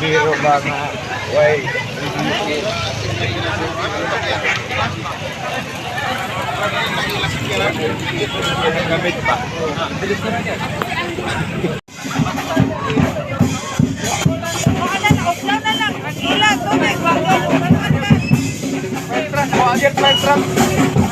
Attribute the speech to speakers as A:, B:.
A: Biro ba nga way gamit ba?
B: Wala na, off na lang. Ang ila, tubig, bago.
A: Fire truck, oh, fire truck.